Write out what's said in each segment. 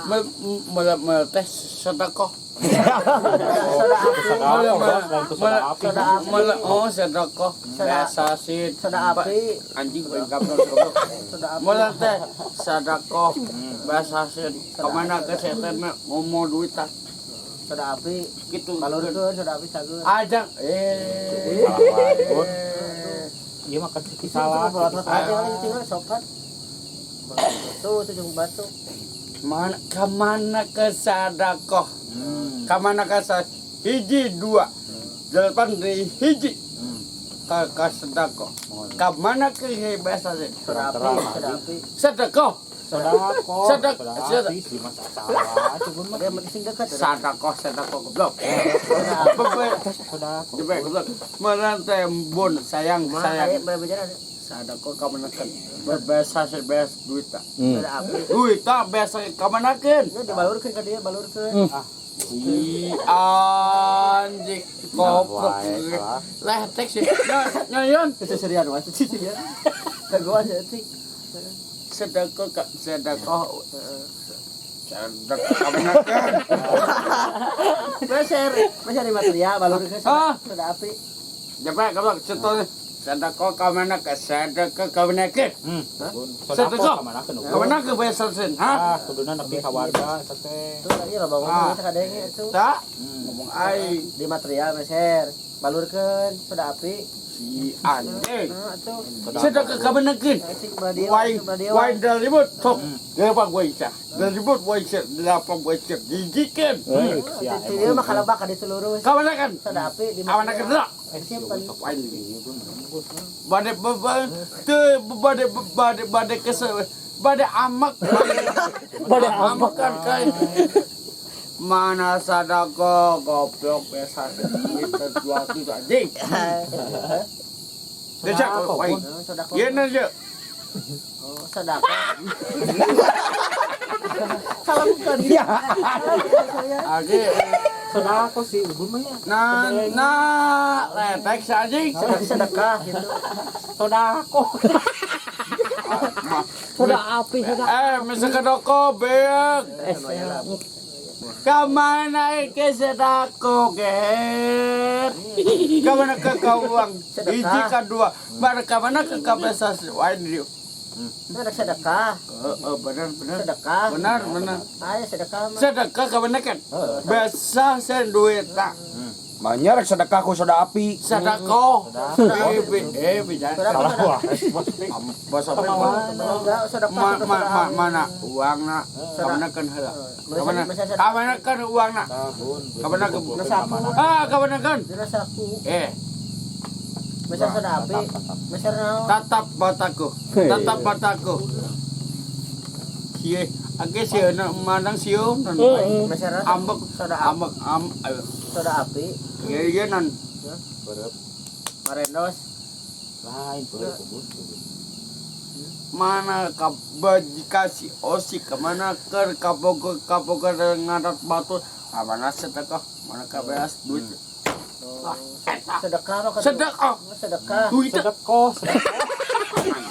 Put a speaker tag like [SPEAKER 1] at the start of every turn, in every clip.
[SPEAKER 1] Mele mele teh sedekah.
[SPEAKER 2] Soda bos, lain ku soda api.
[SPEAKER 1] Mele, oh, sedekah. Biasa sih.
[SPEAKER 3] Soda api.
[SPEAKER 1] Anjing goblok goblok.
[SPEAKER 3] Soda api.
[SPEAKER 1] Mele teh sedekah. Biasa sih. Kemana ke setan ngomong duit tah.
[SPEAKER 3] Soda api.
[SPEAKER 1] Gitu.
[SPEAKER 3] Balurkeun soda api cageun.
[SPEAKER 1] Ajang eh.
[SPEAKER 2] Salah wae, Bun. Ieu mah kan siki salah.
[SPEAKER 3] Salah.
[SPEAKER 2] Siki salah.
[SPEAKER 3] Tinggal tinggal sopan. Tuh, tuh jeung batu.
[SPEAKER 1] Mana kemana ke sedekah? Kemana ke hiji dua delapan dari hiji ke sedekah. Kemana ke biasa sih?
[SPEAKER 3] Soda api, soda api.
[SPEAKER 1] Sedekah.
[SPEAKER 2] Sodako, soda
[SPEAKER 1] Sedek.
[SPEAKER 2] api sih mah salah. Cuman mah
[SPEAKER 3] Dia sing dekat.
[SPEAKER 1] Sedekah, sedekah goblok.
[SPEAKER 3] Soda api.
[SPEAKER 2] Sodako.
[SPEAKER 1] Jebek goblok. Mana teh bun sayang
[SPEAKER 3] Mah
[SPEAKER 1] sayang.
[SPEAKER 3] aya berbeda.
[SPEAKER 1] Sedekah kemana kan? Biasa sih biasa duit tak.
[SPEAKER 3] Soda api.
[SPEAKER 1] Duit tak biasa kemana kan?
[SPEAKER 3] Ini dibalurkeun ka dia, balurkeun.
[SPEAKER 2] Ah,
[SPEAKER 1] Si anjing goblok.
[SPEAKER 2] wae, salah.
[SPEAKER 1] Letek sih. Nyon.
[SPEAKER 3] Itu serian wae, itu serian. Dagoan sih.
[SPEAKER 1] Sedekah ke sedekah. Sedekah kemana kan?
[SPEAKER 3] Meser, meser di material balurkeun
[SPEAKER 1] Ah.
[SPEAKER 3] soda api.
[SPEAKER 1] Jebek goblok contohnya. Sedekah kemana ke sedekah kemana ke?
[SPEAKER 2] Bun.
[SPEAKER 1] Sedekah.
[SPEAKER 2] Sodako kamana keun?
[SPEAKER 1] Kemana ke biasa sen? Hah?
[SPEAKER 2] Ah, kuduna nepi ka warga eta teh.
[SPEAKER 3] Tuh tadi lo bangun
[SPEAKER 1] Ah.
[SPEAKER 3] bisa kadenge itu.
[SPEAKER 1] Tak ngomong aing.
[SPEAKER 3] Di material meser, balurkeun soda api.
[SPEAKER 1] Si anjing.
[SPEAKER 3] Nah, atuh.
[SPEAKER 1] Sedekah kemana ke?
[SPEAKER 3] Sing belah dia,
[SPEAKER 1] Wain,
[SPEAKER 3] belah dia.
[SPEAKER 1] wain dari ribut, sok. Delapan gue isa, dari ribut gue isa, delapan gue isa, gigikan.
[SPEAKER 2] Euy, sia.
[SPEAKER 3] Ti dia mah kalebak ka ditu lurus.
[SPEAKER 1] Kamana kan?
[SPEAKER 3] Soda api di
[SPEAKER 1] Kamana kan tak?
[SPEAKER 3] Simpen.
[SPEAKER 1] Wain. Bade bade te bade bade bade kese bade amak bade amak kan kai. Mana sadako goblok biasa kita dua tu anjing. Dia cak, wain.
[SPEAKER 3] Soda
[SPEAKER 1] Iya aja.
[SPEAKER 3] Oh, sedekah. Salam ke dia.
[SPEAKER 1] Age.
[SPEAKER 2] Sodako sih Ubun mah ya.
[SPEAKER 1] Nah, nah, letek si anjing.
[SPEAKER 3] Sedekah gitu.
[SPEAKER 2] Sodako.
[SPEAKER 4] Soda api, soda.
[SPEAKER 1] Eh, misalkan doko beak. Kamana ke sedako geher? Kamana ke kau uang? Hiji ka dua. Mana kamana ke kapesas wain dieu.
[SPEAKER 3] Ada sedekah,
[SPEAKER 1] Heeh, benar benar.
[SPEAKER 3] sedekah.
[SPEAKER 1] Benar benar.
[SPEAKER 3] Ayo sedekah mah.
[SPEAKER 1] Sedekah kamana kan? Biasa sen duit tak.
[SPEAKER 5] Manya rek sedekah ku soda api.
[SPEAKER 1] Sedekah. Eh, eh, bicara.
[SPEAKER 2] Salah wah.
[SPEAKER 1] Bahasa apa?
[SPEAKER 3] Enggak, sedekah.
[SPEAKER 1] Ma, ma, ma, mana uang nak? Kamana kan heula? Kamana? Kamana kan uang nak? Kamana ke? Ah, kamana kan?
[SPEAKER 3] Dina saku,
[SPEAKER 1] Eh,
[SPEAKER 3] meser soda api, meser naon?
[SPEAKER 1] Tatap mataku, tatap mataku. Kie, age sieun mandang sieun nan.
[SPEAKER 3] Meser naon?
[SPEAKER 1] Ambek,
[SPEAKER 3] Soda api,
[SPEAKER 1] ambek, am, ayo.
[SPEAKER 3] Soda api,
[SPEAKER 1] Ieu ieu nan.
[SPEAKER 2] Berep.
[SPEAKER 3] Marendos.
[SPEAKER 2] Lain berep Ubun.
[SPEAKER 1] Mana ka kasih osi kemana ke kapogo kapogo ngadat batu mana sedekah mana ka beas duit. Ah, eta.
[SPEAKER 3] Sedekah mah
[SPEAKER 1] Sedekah.
[SPEAKER 3] Sedekah.
[SPEAKER 1] Duit.
[SPEAKER 2] Sedekah, sedekah.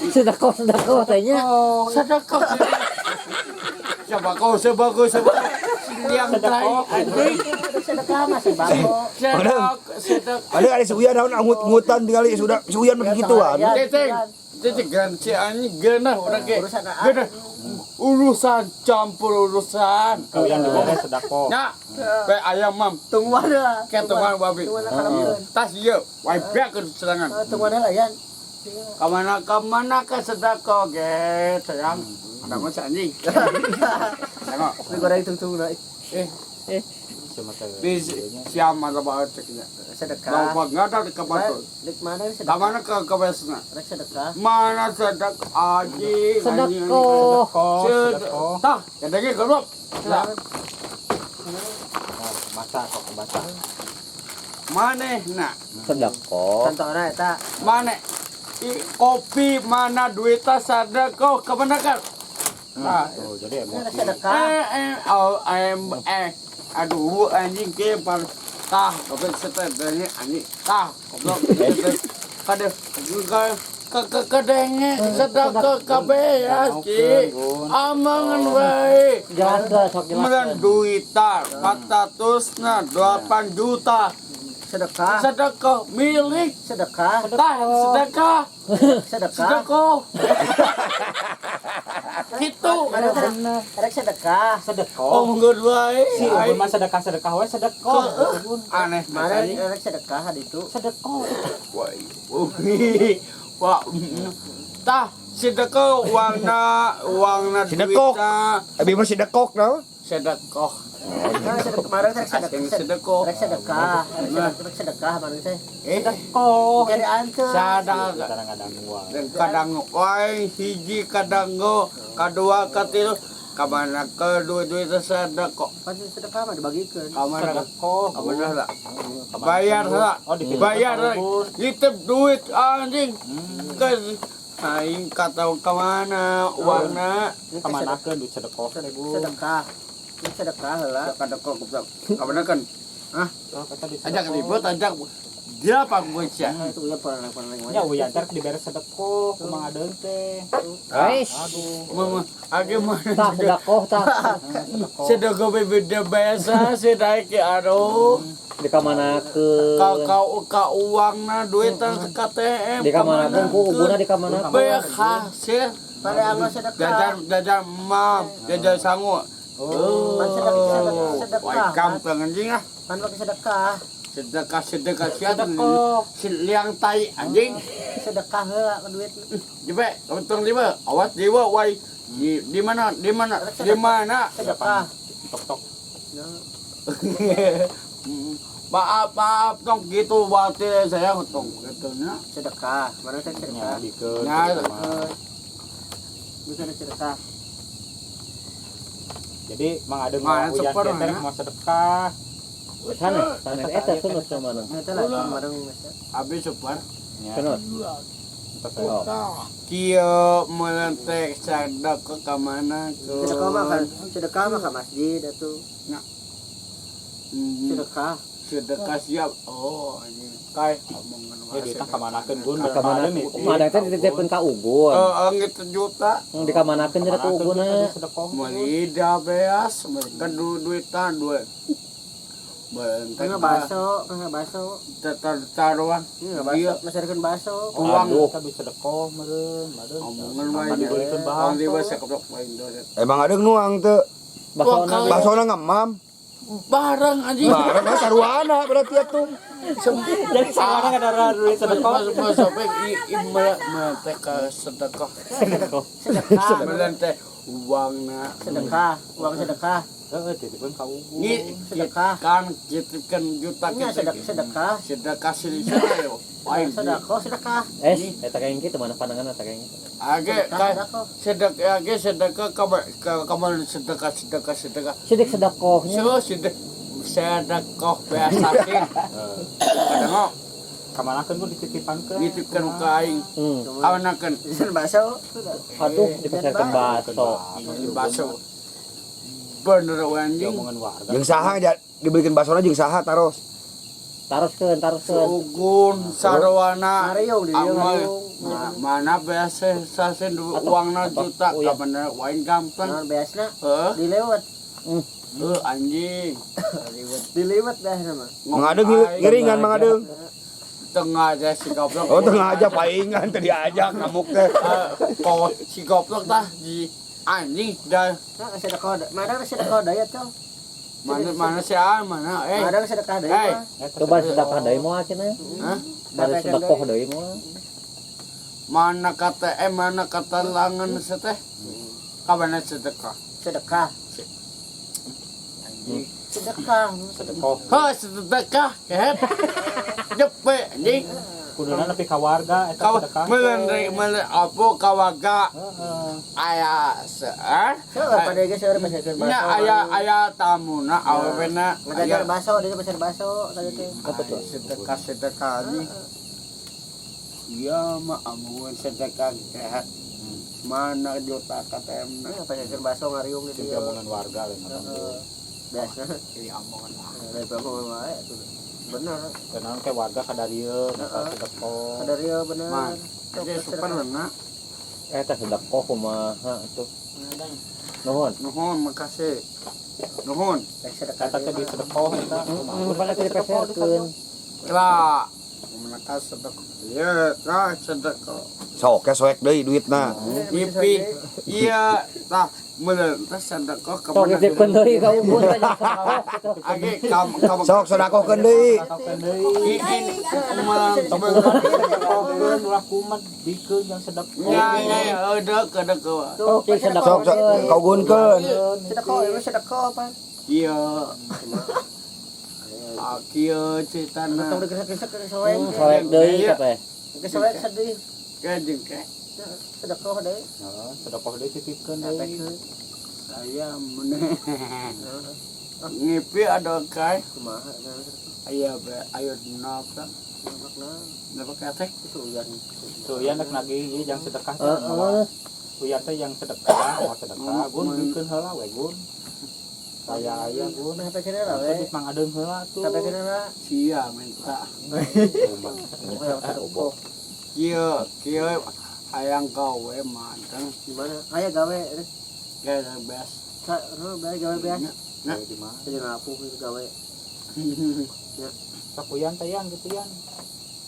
[SPEAKER 4] Sedekah, sedekah tanya.
[SPEAKER 1] Sedekah. Sebako sebako sebako yang tai anjing.
[SPEAKER 3] Sedekah mah sembako.
[SPEAKER 1] Sedekah sedekah.
[SPEAKER 5] Ada ada si Uyan naon angut-angutan tinggali sudah si Uyan mah gituan.
[SPEAKER 1] Ceceng, ceceng ganci anjing genah urang ge.
[SPEAKER 3] Urusan ah.
[SPEAKER 1] Genah. Urusan campur urusan.
[SPEAKER 2] Kau yang dibere sedekah.
[SPEAKER 1] Nya, pe ayam mam.
[SPEAKER 3] Tungguan lah.
[SPEAKER 1] Ketungan babi.
[SPEAKER 3] Tungguan lah kalamkeun.
[SPEAKER 1] Tas ieu, wae beak ke serangan.
[SPEAKER 3] Tungguan lah yan.
[SPEAKER 1] Kamana kamana ke sedekah ge, sayang. Ada mah anjing. Tengok.
[SPEAKER 3] Ini goreng tungtung lah.
[SPEAKER 1] Eh,
[SPEAKER 4] Eh,
[SPEAKER 1] di siapa ada bawa ceknya.
[SPEAKER 3] Sedekah.
[SPEAKER 1] Bawa nggak ada di kabatul.
[SPEAKER 3] Dik mana sedekah?
[SPEAKER 1] Kamana ke kebesna?
[SPEAKER 3] Rek sedekah.
[SPEAKER 1] Mana sedekah anjing?
[SPEAKER 4] Sedekah.
[SPEAKER 1] Sedekah. Tah, kadangnya goblok. Tah.
[SPEAKER 2] Baca kok baca.
[SPEAKER 1] Maneh nak
[SPEAKER 4] Sedekah.
[SPEAKER 3] Contohna eta.
[SPEAKER 1] Mana i, kopi mana duitnya sadako kebenaran. Nah,
[SPEAKER 2] Oh, jadi
[SPEAKER 3] Ini
[SPEAKER 2] emosi.
[SPEAKER 3] rek sedekah.
[SPEAKER 1] eh eh oh, em eh aduh anjing ke par tah goblok setel anjing tah goblok kade juga. Kedenge sedekah kabeh ya ki. Amangan wae.
[SPEAKER 4] Jelaskeun sok
[SPEAKER 1] Meren
[SPEAKER 4] jelaskeun.
[SPEAKER 1] duitan 408 juta
[SPEAKER 3] Sedekah,
[SPEAKER 1] sedekah milik
[SPEAKER 3] sedekah,
[SPEAKER 1] tah sedekah
[SPEAKER 3] sedekah.
[SPEAKER 1] sedekah gitu.
[SPEAKER 3] Rek sedekah.
[SPEAKER 2] Sedekah.
[SPEAKER 1] Oh mungkin wae.
[SPEAKER 2] Si Ubun mah sedekah-sedekah we sedekah. Ubun.
[SPEAKER 1] Aneh
[SPEAKER 3] Mana
[SPEAKER 1] banget.
[SPEAKER 3] rek sedekah di itu.
[SPEAKER 2] Sedekah.
[SPEAKER 1] Wah, tah sedekah uangna uangna
[SPEAKER 5] Sedekah.
[SPEAKER 1] duitna
[SPEAKER 5] Abi mah sedekok no.
[SPEAKER 1] sedekah.
[SPEAKER 3] Nah, sedekah kemarin rek sedekah.
[SPEAKER 1] Asing sedekah.
[SPEAKER 3] Rek sedekah, rek sedekah kemarin teh.
[SPEAKER 1] Eh,
[SPEAKER 2] Sedekah.
[SPEAKER 3] Jadi antu.
[SPEAKER 1] sadar
[SPEAKER 2] Kadang-kadang uang.
[SPEAKER 1] dan kadang wae hiji kadang go kadua katilu kamana ke duit duit sedekah.
[SPEAKER 3] Kan sedekah mah dibagikeun.
[SPEAKER 1] Kamana
[SPEAKER 2] Sedekah.
[SPEAKER 1] kamana lah bayar lah.
[SPEAKER 2] Oh, dititipkan
[SPEAKER 1] Bayar
[SPEAKER 2] ka
[SPEAKER 1] lah.
[SPEAKER 2] Ubun.
[SPEAKER 1] Nitip duit anjing ke aing kata kemana uangna.
[SPEAKER 2] Kamanakeun duit sedekah teh, Bu.
[SPEAKER 3] Sedekah. Ini sedekah heula.
[SPEAKER 1] Sedekah goblok kamana kan. Hah?
[SPEAKER 2] Oh, kata duit
[SPEAKER 1] Ajak
[SPEAKER 2] sedekah.
[SPEAKER 1] ribut ajak dia apa gue sih.
[SPEAKER 3] Nah, itu ya pernah
[SPEAKER 2] Ya uyan ntar dibere sedekah kumaha adeung teh.
[SPEAKER 4] Wes.
[SPEAKER 2] Aduh.
[SPEAKER 1] Mama age mana.
[SPEAKER 4] Tah sedekah tah.
[SPEAKER 1] Sedekah bebeda biasa sedekah aduh.
[SPEAKER 4] Dikamanakeun.
[SPEAKER 1] Kau kau kau uangna duit ke KTM.
[SPEAKER 4] Dikamanakeun ku uguna dikamanakeun.
[SPEAKER 1] Banyak hasil.
[SPEAKER 3] Pada anggo sedekah.
[SPEAKER 1] Jajan jajan mam, jajan sangu.
[SPEAKER 2] Oh.
[SPEAKER 3] Pan sedekah sedekah.
[SPEAKER 1] Wah, kampung anjing ah.
[SPEAKER 3] Pan pakai sedekah.
[SPEAKER 1] Sedekah sedekah siapa?
[SPEAKER 2] Sedekah.
[SPEAKER 1] Si liang tai anjing.
[SPEAKER 3] Sedekah heula ke duit.
[SPEAKER 1] Jibe, untung jibe. Awas jiwa wai. Di mana? Di mana? Di mana?
[SPEAKER 3] Sedekah.
[SPEAKER 2] Tok-tok.
[SPEAKER 1] Maaf, maaf dong gitu waktu saya tong gitu nya.
[SPEAKER 3] Sedekah. Mana teh sedekah.
[SPEAKER 2] Nyadikeun.
[SPEAKER 1] Nya.
[SPEAKER 3] Bisa sedekah.
[SPEAKER 2] Jadi Mang Adeng
[SPEAKER 1] Mana
[SPEAKER 2] mau uyan
[SPEAKER 1] super,
[SPEAKER 2] teh
[SPEAKER 1] mana?
[SPEAKER 2] mau sedekah.
[SPEAKER 4] Sanes, sanes eta sunut sama mana.
[SPEAKER 3] Eta lah kemarin.
[SPEAKER 1] Habis super.
[SPEAKER 2] Nya.
[SPEAKER 4] Sunut.
[SPEAKER 2] Tos.
[SPEAKER 1] Kieu melentek sedekah ke mana ke?
[SPEAKER 3] Sedekah mah kan, sedekah mah ke masjid atuh. Sedekah.
[SPEAKER 1] Sedekah siap. Oh, ini kai omongan
[SPEAKER 2] Ya duitna kamanakeun Gun.
[SPEAKER 4] Dikamanakeun. Madang teh dititipkeun ka Ugun.
[SPEAKER 1] Eh, ngitu juta.
[SPEAKER 4] Dikamanakeun cenah ku Uguna.
[SPEAKER 2] Sedekah.
[SPEAKER 1] Meuli beas, mereka duitan duit. Melentek
[SPEAKER 3] Tengah baso, tengah baso.
[SPEAKER 1] Taruhan.
[SPEAKER 3] Iya, baso, masarkeun baso.
[SPEAKER 1] Uang.
[SPEAKER 4] Aduh.
[SPEAKER 2] Kita bisa sedekah meureun, meureun.
[SPEAKER 1] Omongan wae.
[SPEAKER 2] Dibelikeun
[SPEAKER 1] Bang
[SPEAKER 2] bahan.
[SPEAKER 1] di basa keblok wae dolet.
[SPEAKER 5] Emang ada nuang teu.
[SPEAKER 4] Basona.
[SPEAKER 5] Basona ngemam.
[SPEAKER 1] Barang anjing.
[SPEAKER 5] Barang mah saruana berarti atuh.
[SPEAKER 2] Jadi sekarang ada duit sedekah.
[SPEAKER 1] Masuk sampai i melentek ke sedekah.
[SPEAKER 4] Sedekah.
[SPEAKER 3] Sedekah,
[SPEAKER 1] Melentek uangna.
[SPEAKER 3] sedekah, uang sedekah.
[SPEAKER 2] Heeh, titipkeun ka Ugun.
[SPEAKER 1] Ini
[SPEAKER 3] Sedekah.
[SPEAKER 1] kan titipkan juta
[SPEAKER 3] Nya
[SPEAKER 1] kita.
[SPEAKER 3] sedekah,
[SPEAKER 1] Sedekah sini saya. Wae.
[SPEAKER 3] sedekah, sedekah.
[SPEAKER 4] Eh, eta kayak gitu mana pandangan eta kayak gitu.
[SPEAKER 1] Age
[SPEAKER 3] Sedekah, sedekah.
[SPEAKER 1] sedekah age sedekah kamar kamar sedekah sedekah sedekah.
[SPEAKER 4] Sidik sedekahnya.
[SPEAKER 1] So sedekah sedekah biasa sih. Kadang
[SPEAKER 2] Kamanakeun Gun dititipankeun.
[SPEAKER 1] nitipkan ka aing. Awanakeun
[SPEAKER 3] Jajan baso.
[SPEAKER 4] Aduh, dipasarkeun baso.
[SPEAKER 1] baso. Bener we anjing.
[SPEAKER 2] Omongan warga.
[SPEAKER 5] Jeung saha dibelikeun basona jeung saha taros.
[SPEAKER 4] Taroskeun, taroskeun.
[SPEAKER 1] Ugun sarwana.
[SPEAKER 3] Ngariung di dieu
[SPEAKER 1] Amal.
[SPEAKER 3] ngariung.
[SPEAKER 1] Mana biasa sasen uangna juta
[SPEAKER 4] Oh, iya.
[SPEAKER 1] kapan wain gampang.
[SPEAKER 3] Naon beasna?
[SPEAKER 1] Heuh,
[SPEAKER 3] Dilewat,
[SPEAKER 1] heuh anjing.
[SPEAKER 3] dilewat dah nama.
[SPEAKER 5] Mang Adeng ngiringan Mang Adeng.
[SPEAKER 1] Tengah aja si goblok.
[SPEAKER 5] Oh tengah aja paingan teu diajak ngamuk teh.
[SPEAKER 1] Kok si goblok tah di anjing dah
[SPEAKER 3] Nah, sedekah, mana sedekah daya tuh?
[SPEAKER 1] mana mana si A mana eh
[SPEAKER 3] Mana sedekah daya
[SPEAKER 1] Eh.
[SPEAKER 3] mah.
[SPEAKER 4] Coba sedekah deui moal cenah.
[SPEAKER 1] Hah?
[SPEAKER 4] Bari sedekah deui moal.
[SPEAKER 1] Mana kata mana kata langan seteh kapan sedekah
[SPEAKER 3] Sedekah,
[SPEAKER 1] anjing.
[SPEAKER 3] sedekah.
[SPEAKER 2] Sedekah.
[SPEAKER 1] Heh sedekah kehet jepe anjing.
[SPEAKER 2] Kuduna nepi ka warga eta
[SPEAKER 1] Kaw
[SPEAKER 2] sedekah.
[SPEAKER 1] melenre melen apa kawaga
[SPEAKER 2] Heeh.
[SPEAKER 1] aya seueur
[SPEAKER 3] Seueur pada ge seueur pasarkeun baso.
[SPEAKER 1] nya aya aya tamuna awewena
[SPEAKER 3] Ngajajar
[SPEAKER 1] aya
[SPEAKER 3] baso, dia pasar baso tadi teh.
[SPEAKER 4] Apa tuh?
[SPEAKER 1] Sedekah sedekah anjing. Iya mah amun sedekah kehet mana juta KTM na.
[SPEAKER 3] Nah, pasarkeun baso ngariung di
[SPEAKER 2] Jeung
[SPEAKER 3] dieu.
[SPEAKER 2] omongan warga lain ngomong.
[SPEAKER 3] Heeh. Biasa.
[SPEAKER 1] Jadi omongan lah.
[SPEAKER 3] Dari bapak wae atuh. Bener.
[SPEAKER 2] Tenang ke warga kadarieu masa sedekah.
[SPEAKER 3] Kadarieu bener.
[SPEAKER 1] Mah, jadi super bener.
[SPEAKER 4] Eta sedekah kumaha tuh. Nuhun.
[SPEAKER 1] Nuhun, makasih. Nuhun.
[SPEAKER 3] Sedekah
[SPEAKER 2] Eta teh di sedekah eta.
[SPEAKER 4] Heeh, pada teh dipeserkeun.
[SPEAKER 1] Lah, mereka sedekah. Iya, tah sedekah.
[SPEAKER 5] Sok ke soek deui duitna.
[SPEAKER 1] Ngipi. Iya, tah meureun teh sedekah ka
[SPEAKER 4] Sok
[SPEAKER 1] mana?
[SPEAKER 4] nitipkeun deui ka Ubun teh sedekah.
[SPEAKER 1] Age kam kam
[SPEAKER 5] Sok sodakohkeun deui.
[SPEAKER 1] ini
[SPEAKER 2] Sedekahkeun ulah kumat dikeun yang sedekah.
[SPEAKER 1] Ya, ya, ya, udah, udah, udah.
[SPEAKER 4] Sok cing
[SPEAKER 5] Sok sok
[SPEAKER 4] sedekahkeun.
[SPEAKER 5] kaugunkeun.
[SPEAKER 3] Sedekah, ya sedekah apa?
[SPEAKER 1] Iya. Ah, kieu ceritana.
[SPEAKER 3] Tong digesek-gesek ke soek.
[SPEAKER 4] Soek deui ka teh.
[SPEAKER 3] Ke soek sedih.
[SPEAKER 1] Ke jeung ke.
[SPEAKER 3] Sedekah deui.
[SPEAKER 2] Heeh, sedekah deui titipkeun deui.
[SPEAKER 1] Saya meneh. Ngipi ada kai.
[SPEAKER 3] Kumaha
[SPEAKER 1] Aya be ayo napa? Napa kate?
[SPEAKER 3] Itu uyan.
[SPEAKER 2] Tuh ya nek nagih ieu jang sedekah teh.
[SPEAKER 4] Heeh.
[SPEAKER 2] Uyan teh yang sedekah, mau sedekah gun dikeun heula we gun. Saya aya gun.
[SPEAKER 3] Nah, sampai kena lah we.
[SPEAKER 2] Duit mang adeung heula tuh.
[SPEAKER 3] Sampai kena lah.
[SPEAKER 1] Sia minta.
[SPEAKER 3] Sedekah.
[SPEAKER 1] Kieu kieu hayang gawe manteng.
[SPEAKER 3] Gimana? Aya gawe.
[SPEAKER 1] Gawe beas.
[SPEAKER 3] Sa, no, gawe beas.
[SPEAKER 1] Nah.
[SPEAKER 2] Di mana?
[SPEAKER 3] Jadi ngapu gitu gawe.
[SPEAKER 2] Sok uyan teh yang gitu yan.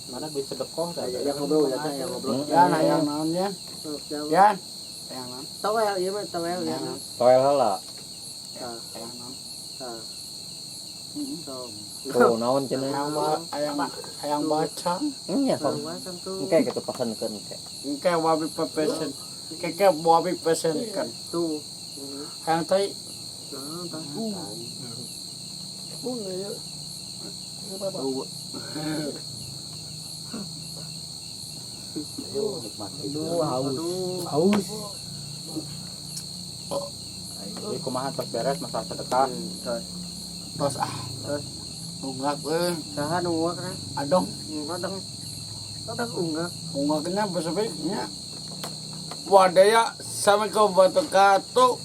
[SPEAKER 2] Mana duit sedekah teh.
[SPEAKER 3] Yang ngobrol ya, yang ngobrol.
[SPEAKER 1] Yan hayang naon ya? Yan. Hayang naon?
[SPEAKER 3] Towel ieu mah towel ya.
[SPEAKER 4] Toel heula.
[SPEAKER 1] Hayang naon?
[SPEAKER 3] Tah.
[SPEAKER 4] Tuh naon cenah.
[SPEAKER 1] Hayang hayang baca.
[SPEAKER 4] Nya sok. Engke kitu pesenkeun engke.
[SPEAKER 1] Engke wabi pepesen. Keke wabi pesenkan.
[SPEAKER 3] Tuh.
[SPEAKER 1] Hayang tai.
[SPEAKER 2] Ayo nikmati.
[SPEAKER 3] Aduh, haus.
[SPEAKER 2] Haus. Jadi kumaha tos beres masalah sedekah.
[SPEAKER 1] Tos ah. Unggak euy.
[SPEAKER 3] Saha nu unggak na?
[SPEAKER 1] Adong.
[SPEAKER 3] Adong. Adong unggak.
[SPEAKER 1] Unggaknya besar nya. Wadaya sampai ke batu katu.